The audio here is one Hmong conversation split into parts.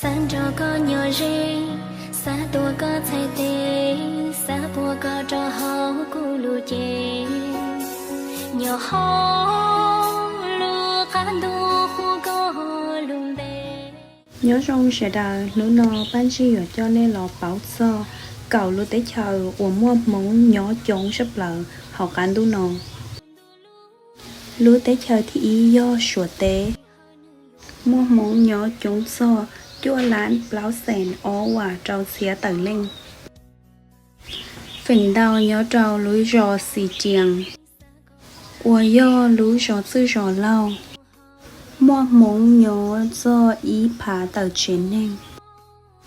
Xav nrog koj nyob ze, xav tuav koj txhais tes, xav puag koj rau hauv kuv lub cev. Nyob hauv lub qab ntuj hu koj lub npe. Nyob zoo sawv daws, hnub no Paj Ntsig yuav coj nej los paub txog kaum lub teb chaws uas muaj Hmoob nyob coob tshaj plaws hauv qab ntuj no. Lub teb chaws thib ib yog Suav teb. Muaj Hmoob nyob coob txog cuaj lab plaub xees ob vam rau txhiab tawm leej. Feem ntau nyob rau lub zos Xis Cias, uas yog lub zos txwj zos laug. Muaj Hmoob nyob txog ib phav tawm tsev neeg.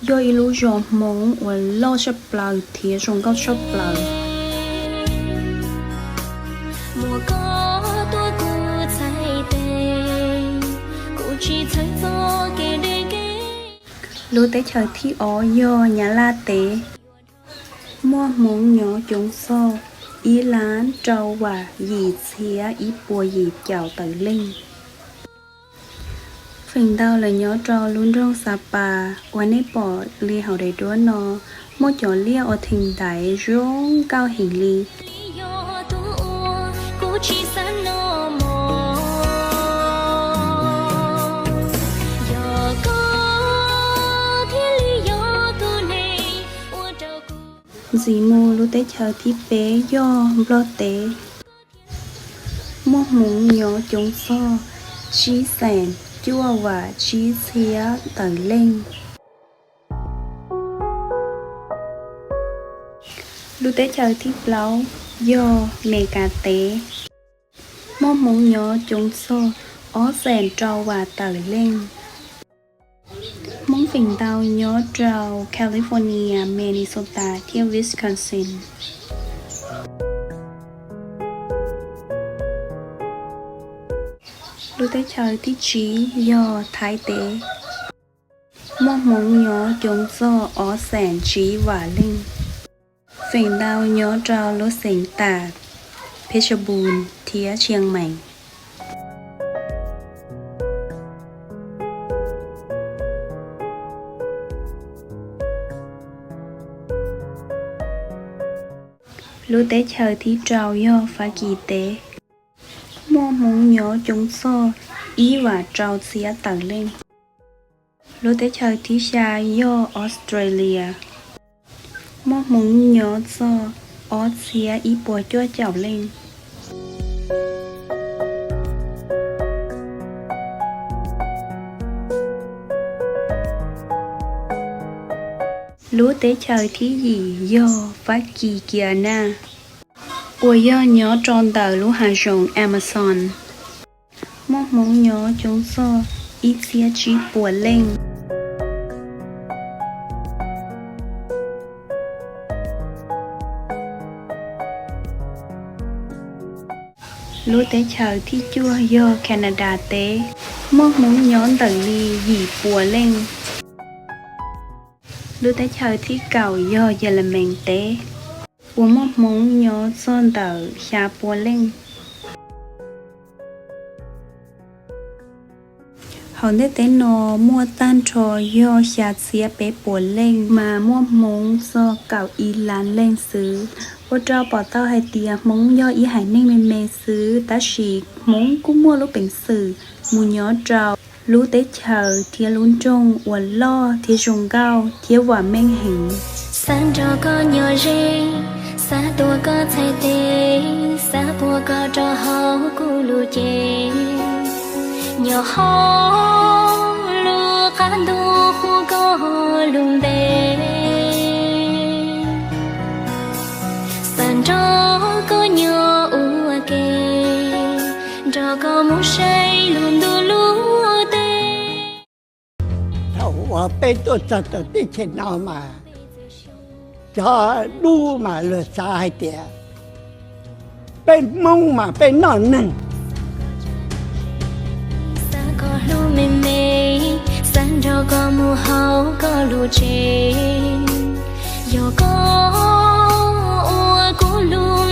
Yog ib lub zos Hmoob uas loj tshaj plaws thiab zoo nkauj tshaj plaws. Muaj koj tuav kuv txhais tes, kuv tsis txhawj txoj kev deb kev. Lub teb chaws thib ob yog Nyab Laj teb. Muaj Hmoob nyob coob txog ib lab rau vam yim txhiab ib puas yim caum tawm leej. Feem ntau lawv nyob rau lub nroog Xa Pas uas nej pom li hauv daim duab no, muaj cov liaj uas theem ntaiv zoo nkauj heev li. Yog koj thiaj li yog tus neeg ua rau kuv. Ntxiv mus lub teb chaws thib peb yog Nplog teb. Muaj Hmoob nyob coob txog tsib xees cuaj vam tsib txhiab tawm leej. Lub teb chaws thib plaub yog Mes Kas teb. Muaj Hmoob nyob coob txog ob xees rau vam tawm leej. Hmoob feem ntau nyob rau California, Minnesota thiab Wisconsin. Lub teb chaws thib tsib yog Thaib teb. Muaj Hmoob nyob coob txog ob xees tsib vam leej. Feem ntau nyob rau lub xeev tam Phetab Bun thiab Tshiab Mees. Lub teb chaws thib rau yog Fab Kis teb. Muaj Hmoob nyob coob txog ib vam rau txhiab tawm leej. Lub teb chaws thib xya yog Australia. Muaj Hmoob nyob txog ob txhiab ib puas cuaj caum leej. Lub teb chaws thib yim yog Fab Kis Kias Nas, uas yog nyob rau ntawm lub hav zoov Amazon. Muaj Hmoob nyob coob txog ib txhiab tsib puas leej. Lub teb chaws thib cuaj yog Canada teb. Muaj Hmoob nyob ntawm li yim puas leej. Lub teb chaws thib kaum yog Yelemees teb, uas muaj Hmoob nyob txog ntawm xya puas leej. Hauv ntiaj teb no muaj tag nrho yog xya txhiab peb puas leej, mas muaj Hmoob txog kaum ib lab leej xwb. Ua rau pom tau hais tias Hmoob yog ib haiv neeg me me xwb, tab sis Hmoob kuj muaj lub peev xwm mus nyob rau lub teb chaws thiab lub nroog uas loj thiab zoo nkauj thiab vam meej heev. Xav nrog koj nyob ze, xav tuav koj txhais tes, xav puag koj rau hauv kuv lub cev. Nyob hauv lub qab ntuj hu koj lub npe. Xav nrog koj nyob ua ke, nrog koj mus saib lub ntuj lub teb. Thaum uas peb tuaj txog rau teb chaws no mas cov dub mas luag xav hais tias peb Hmoob mas peb noj neeg. Xav koj hlub me me, xav nrog koj mus hauv koj lub tsev. Yog koj ua kuv lub